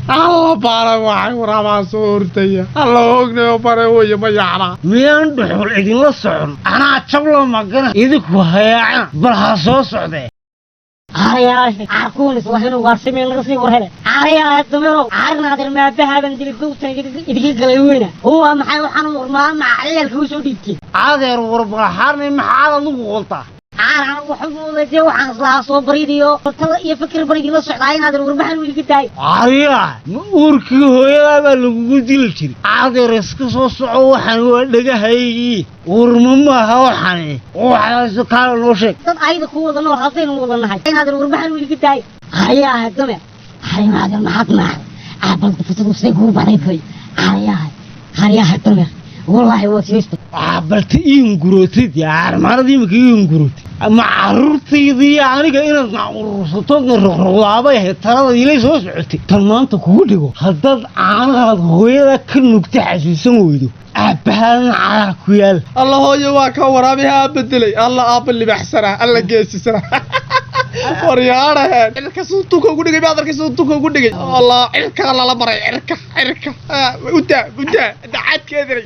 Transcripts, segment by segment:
Alla baara, waxay waraabaa soo hortaya. Alla ognayo bare weye ma yaacna. Miyaan dhuxul idinla socon? Anaa jablo magana, idinku hayaacana, bal ha soo socdee. Hayaay, carkuunis waa inuu waarsimeen laga sii war hele. Hayaay dameerow, carnaadir maabahaaban dili gowtan idinka galay weyna. Huwa maxay waxaan warmaa macaliyalka u soo dhiibtay? Adeer, warbalxaarnay, maxaad adigu qoltaa? Caar anigu waxu moodaytay, waxaan islahaa soo baridiyo tada iyo fikir baridii la socdaa inaadir warbaxan weliga tahay. Aryaa, ma uurkii hooyadaa baa lagugu dili jiray? Adeer, iska soo soco, waxaan waa dhagahaygii, warma maaha waxani. Waxaas kaala noo sheeg. Dad ayada ku wada nool haddaynu wada nahay, inaadir warbaxan weliga tahay. Hayaay dameer, harinaadir maxaad maaxday? Aabalka futadu siday kugu baray. Hayaay, hayaay dameer, wallaahi waa siista. Waxaa balta ii hungurootay, armaanada imika ii hungurootay. Ma caruurtaydii aniga inaad na urursatood na roqroqdaabay ahayd talada ilay soo socotay. Tan maanta kugu dhigo, haddaad caanahaad hooyada ka nugta xasuusan weydo, aabbahaana cadaa ku yaal. Alla hooyo, waa ka waraabiha bedelay. Alla aabba libaxsana, alla geesisana. Waryaadhahen, cirka siduu tunka ugu dhigay maad arkay? Siduu tunka ugu dhigay, Allah, cirka lala maray, cirka, cirka udaa udaa dacaadkeedinay.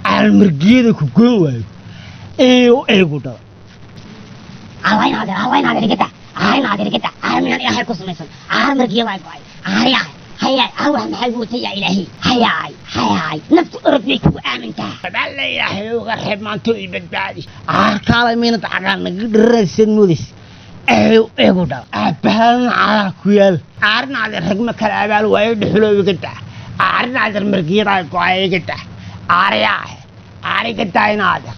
Caalmargiyada ku goyn waayo eeyo eegu dhala. Allaynaadee, allaynaadee dhigata, allaynaadee dhigata. Arminan ilaahay ku samaysan aarmargiyada ay go'ay. Hayaay, hayaay, arwax maxay watay? Yaa ilaahay, hayaay, hayaay, naftu orod bay kugu aamintaa. Alla ilaahay uga reeb maanto i badbaadi. Caarkaalay, maynad cagaan naga dhiranaysan moodaysa? Eeyo eegu dhala, aabbahaana cadaa ku yaal. Aarinaadeer, ragma kala abaal waayo, dhuxulo iga daa. Aarinaadeer, margiyada ay go'ay iga daa. Aariyaa, aariga daa inaadeer.